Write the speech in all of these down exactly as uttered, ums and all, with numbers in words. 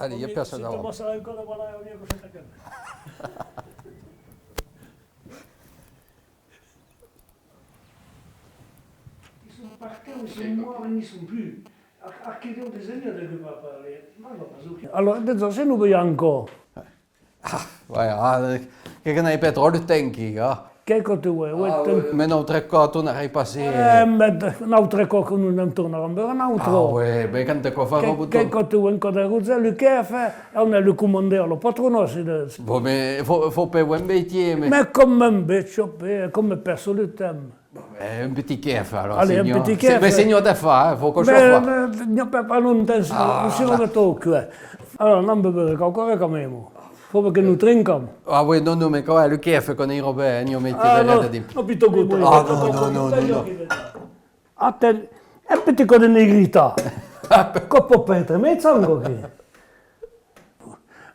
Allez, i a personne davant. Ils sont par terre, ils sont morts, ils n'y sont plus. Aquelò, des années, de que va parler. Alora, de ça, se non vei ancò. Ah, ouais, ah, que, que n'ai pas tròp de temps, qui, ah. Qu'es que tu vòs, ouais, ah, ouais, mais un autre còp, tornarai passer. Eh, mais un autre còp que nos ne'n tornaram veire un autre. Ah, ouais, mais quand te quoi faire au bouton. Qu'es que tu vòs, quand de Roger, le café, on a le commandeur, le patron, c'est de... Bon, mais faut, faut pas un bêtier, mais... Mais comme un bêtier, comme personne le t'aime. Eh, un petit café, alors. Allez, un petit café. Mais c'est de fa, hein, faut que je fasse. Mais, euh, non, pas, pas longtemps, sinon, sinon, on va tout, quoi. Alors, non, mais, mais, quand même, faut pas que nous trinquons. Ah oui, non, non, mais quand même, le café, qu'on ira bien, on met de l'aide à des... Ah, non, plutôt goûter. Ah, non, non, non, non, non. Attends, un petit coup de negrita. Que peut pas être méchant, quoi.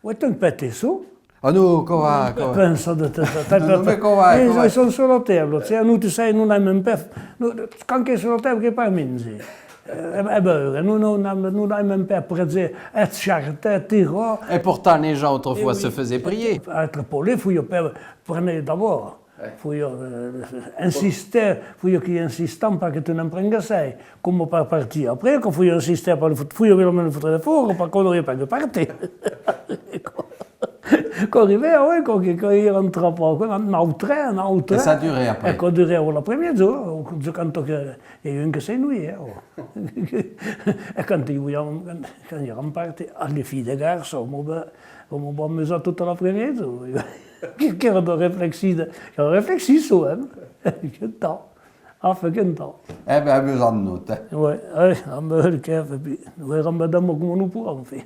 Ouais, t'es un petit sou. Ah non, quoi, quoi. Pensa de te, te, te, non, non, mais quoi, ils, quoi. Ils sont sur la table, tu sais, nous, tu sais, nous n'aimons pas, nous, quand qu'es sur la table, qu'es pas mangé. Eh, eh ben, nous, nous, nous, nous n'aimons pas prêter, être charité, tirer. Et pourtant, les gens autrefois se faisaient prier. Être poli, faut pas prendre d'abord. Faut, euh, insister, faut que insistam per que tu ne'n prengues sei, coma per partir. Après, quand faut insister per le fot-, faut bien le fotre de fora, per qu'on n'aurait pas que partir. Quand arrivait, oui, quand, quand il rentra pas, quoi, un autre, un autre. Et ça durait après. Et quand durait l'après-midi, quand que, il y a eu que s'ennuyait, oh. Et quand il voulait, quand, quand il rentre, ah, les filles de garçons, on va, on va amuser toute l'après-midi. Que, qu'èra de reflexir, de, qu'èra reflexir, hein. Quin temps. Ah, fait quin temps. Eh ben, amusant-nos, hein. Ouais, ouais, amb le café, puis, ouais, amb d'amour, coma nos pouvons, enfin.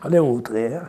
Allez, autre, hein.